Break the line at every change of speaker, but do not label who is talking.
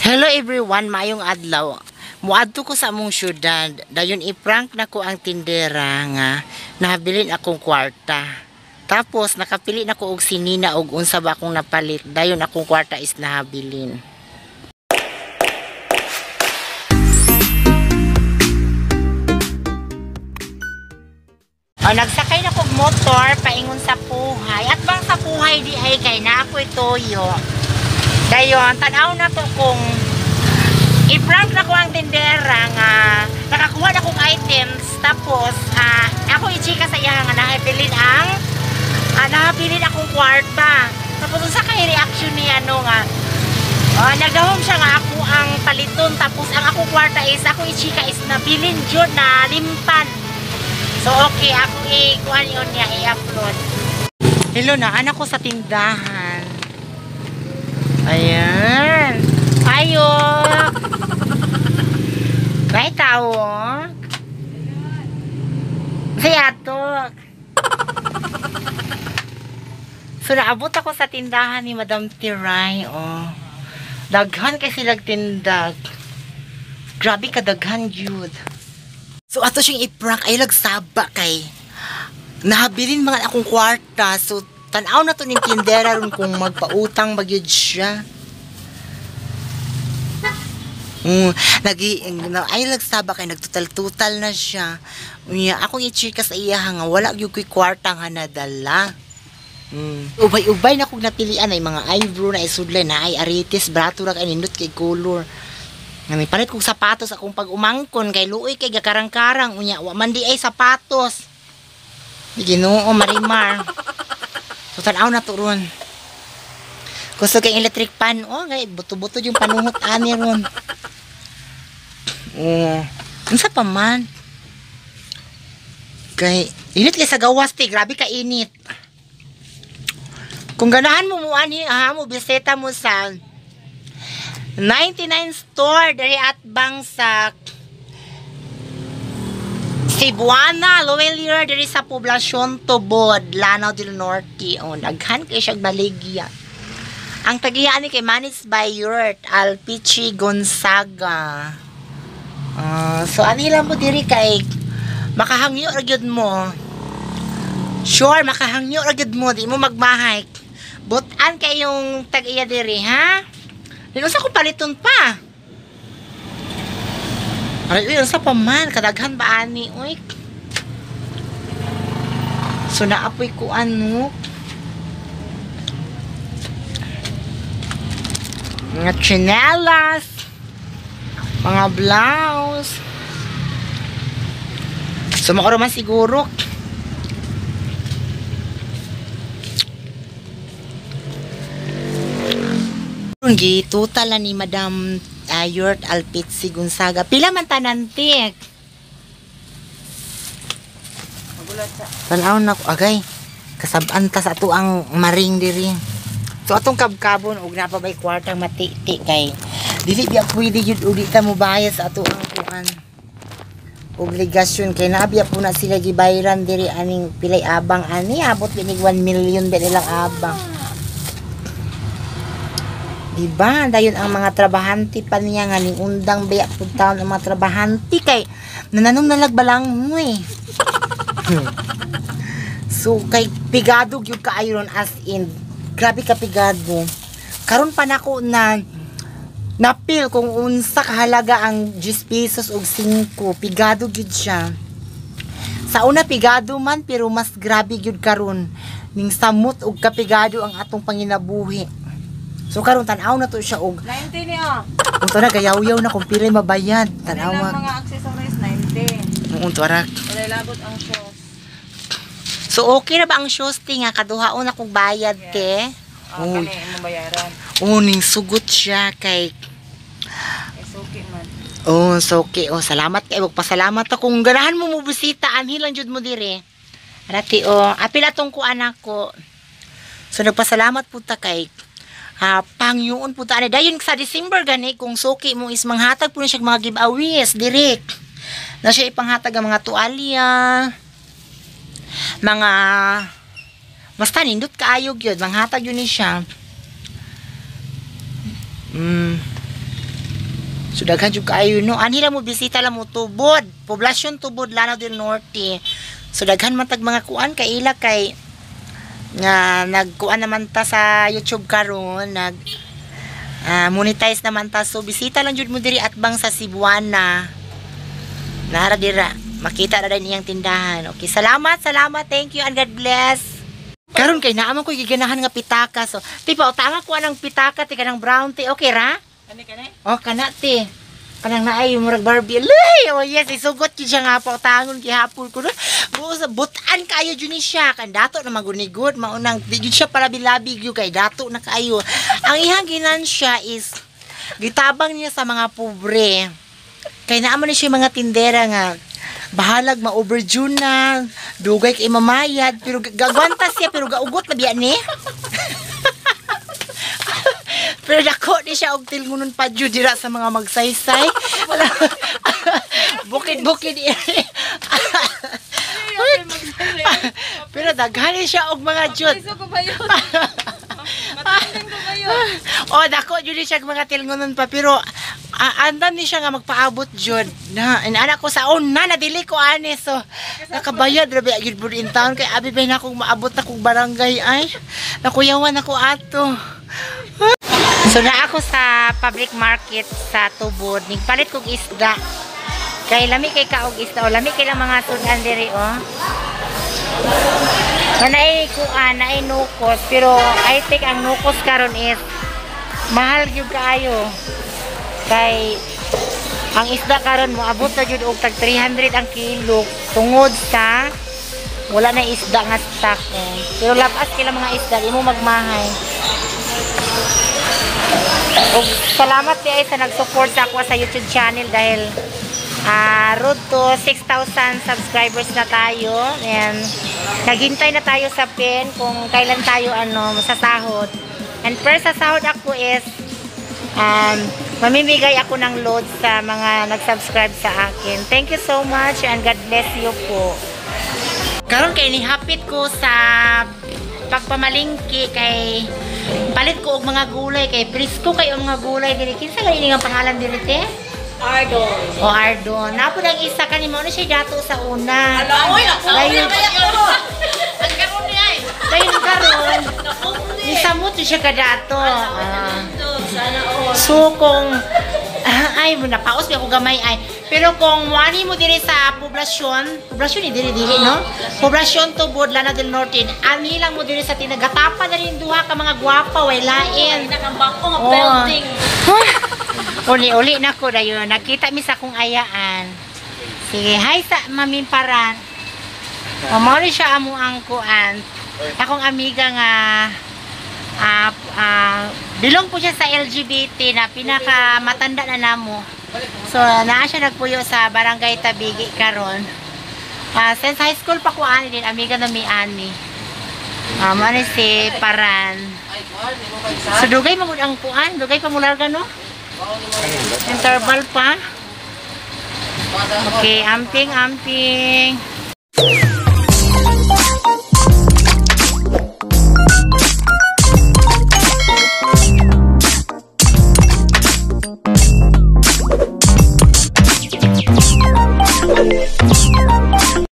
Hello everyone, maayong adlaw. Muadto ko sa among syudad. Dayon i-prank nako ang tindera nga nahabilin akong kwarta. Tapos nakapili nako og sinina og unsa ba akong napalit. Dayon akong kwarta is nahabilin. O, nagsakay na kog motor paingon sa Puhay. At bang sa Puhay di ay kay na ako'y toyo. Dayon, tan-aw na to kung i-prank na ko ang tindera nga nakakuha na kong items. Tapos, ako i-chika sa iya nga nahabilin ang nahabilin akong kwarta. Tapos, unsa kay reaction niya no nga nagdahom siya nga ako ang paliton. Tapos, ang akong kwarta is, ako i-chika is nabilin jud na limpan. So, okay, ako i-kuhan yun niya, i-upload. Hello na, anak ko sa tindahan. Ayan. Ayo. May tawag. Si Atok. So, naabot ako sa tindahan ni Madam Tiray. Oh. Daghan kay silag tindag. Grabe kadaghan, jud. So, ato siyang i-prank. Ay, lagsaba kay nahabilin mga akong kwarta. So, tanaw na to ning tindera ron kung magpautang magyud siya. Ay lagsaba kay nagtutal-tutal na siya. Unya, akong i-chika sa iya nga wala gyud koy kwarta nga nadala. Ubay-ubay na kog napilian ay mga eyebrow na isudlay na ay aritis brato ra kay nindot kay color. Nga palit kog sapatos akong pag-umangkon kay luoy kay gakarang-karang unya wa man di ay sapatos. Ginoo Marimar. So tan-aw na to ron. Gusto kay electric pan, oh, kay buto-buto yung panuhot ani ron. Oh, unsa pa man? Kay init kay sa gawas ti, grabe ka init. Kung ganahan mo muani, ha, mo bisita mo sa 99 store diri at bang sa Cebuana, Lhuillier, diri sa Poblacion Tubod, Lanao del Norte. Oh, daghan kay siyang baligya. Ang tagiyaan ni kay managed by Yurt Alpichi Gonzaga. So ani lang mo diri kay makahangyo ra gyud mo. Sure, makahangyo ra gyud mo, di mo magmahay. Butan kay yung tag-iya diri, ha? Unsa ko paliton pa? Aray, unsa pa man, kadaghan ba ani, uy? So naapoy ko ano? Mga tsinelas, mga blouse. So makaro man siguro. Gitutal na ni Madam Yurt Alpitsi Gonzaga. Pila man tanan tik? Tanaw na ko agay. Kasab-an ta sa ato ang maring diri. So atong kabkabon og naa pa bay kwartang matiti kay dili biya pwede gyud uli ta mo bayad sa ato ang kuan. Obligasyon kay naa biya po na sila gibayaran diri aning pilay abang ani abot binig 1 million ba nilang abang. Diba? Dayon ang mga trabahante pa niya nga ning undang biya pud taon ang mga trabahante kay nananom nalag balanghoy. So kay pigado gyud kaayo ron as in grabe ka pigado. Karon pa nako na napil kung unsa kahalaga ang 10 pesos og 5, pigado gyud siya. Sa una pigado man pero mas grabe gyud karon ning samot og kapigado ang atong panginabuhi. So karon tan-aw na to siya og
90 niya.
Unto na gayaw-yaw na kung pilay mabayad. Tan-aw
mga accessories 90.
Unto arak.
Walay labot ang shoes.
So okay na ba ang shoes ti nga kaduhaon akong bayad te?
Uy, kani imong bayaran.
Oh, ning sugot siya kay
suki man.
Oh, suki. Oh, salamat kay pasalamat ako kung ganahan mo mo bisita anhi lang jud mo dire. Rati oh, apil atong kuan ako. So nagpasalamat pud ta kay pangyoon po ta ani dayon sa December gani kung suki mo is manghatag po ni siya mga giveaways direct na siya ipanghatag ang mga tuwalya, mga basta nindot kaayo gyud manghatag yun ni siya. So daghan jud kaayo, no. Anhi lang mo, bisita lang mo Tubod. Poblasyon Tubod, Lanao del Norte. So daghan man tag mga kuan kaila kay nga nagkuan naman ta sa YouTube karon, nag monetize naman ta. So bisita lang jud mo diri atbang sa Cebuana. Nara dira. Makita ra din iyang tindahan. Okay, salamat, salamat. Thank you and God bless. Karon kay naa man ko giganahan nga pitaka. So, ti pa utanga ko anang pitaka ti, kanang brown ti. Okay ra?
Kani kani?
Oh, kana ti. Kanang naay murag Barbie. Lay, oh yes, isugot gyud siya nga pautangon gihapon ko. Buos butan kaayo jud ni siya. Kan dato na magunigod, maunang di jud siya palabi-labi gyud kay dato na kaayo. Ang iyang ginansya is gitabang niya sa mga pobre. Kay naa man ni siya mga tindera nga bahalag ma-overdue na, dugay kay mamayad, pero gagwanta siya, pero gaugot na biya ni. Pero dako ni siya og tilngunon pa jud dira sa mga magsaysay. Bukid-bukid. Pero daghan ni siya og mga jud.
Piso ko ba yun? Matinding ko ba yun?
Oh, dako jud ni siya og mga tilngunon pa, pero andam ni siya nga magpaabot jud. Na anak ko sa una na dili ko ani, so nakabayad ra ba gyud in town kay abi ba na akong maabot na kong barangay ay. Nakuyawan ako ato. So na ako sa public market sa Tubod, nagpalit kog isda. Kay lami kay kaog isda o lami kay lang mga sudan diri oh. So naay kuan, naay nukos, pero I think ang nukos karon is mahal gyud kaayo. Kay ang isda karon moabot na jud og tag 300 ang kilo tungod sa wala na isda nga stock eh. Pero labas kila mga isda, di mo magmahay. Og salamat di ay sa nag-support sa ako sa YouTube channel dahil road to 6,000 subscribers na tayo and naghintay na tayo sa pin kung kailan tayo ano masasahod. And first sa sahod ako is mamimigay ako ng load sa mga nag-subscribe sa akin. Thank you so much and God bless you po. Karon kay nihapit ko sa pagpamalingki kay palit ko og mga gulay kay presko kay ang mga gulay diri. Kinsa gani nga pangalan diri te?
Ardon.
O Ardon. Napo ang isa kani mo na siya dato sa una.
Oy, ako.
Dayon
Ang karon niya ay.
dayon karon nisamot siya kadato.
Sana all.
So kung ay mo napaos ako gamay ay. Pero kung muani mo diri sa poblasyon, poblasyon ni diri diri no? Poblasyon Tubod, Lanao del Norte. Ani lang mo diri sa tinagatapa na rin duha ka mga gwapa way lain.
Nakambako nga
Oh.
building.
Uli-uli na ko dayon. Nakita mi sa akong ayaan. Sige, hi sa Mami Paran. O, mao ni siya amo ang kuan. Akong amiga nga belong po siya sa LGBT na pinaka matanda na namo. So, naa siya nagpuyo sa Barangay Tabigi karon. Since high school pa ko ani din, amiga na mi ani. Mao ni si Paran. So, dugay man ang kuan, dugay pa mo larga, no? Interval pa. Okay, amping, amping.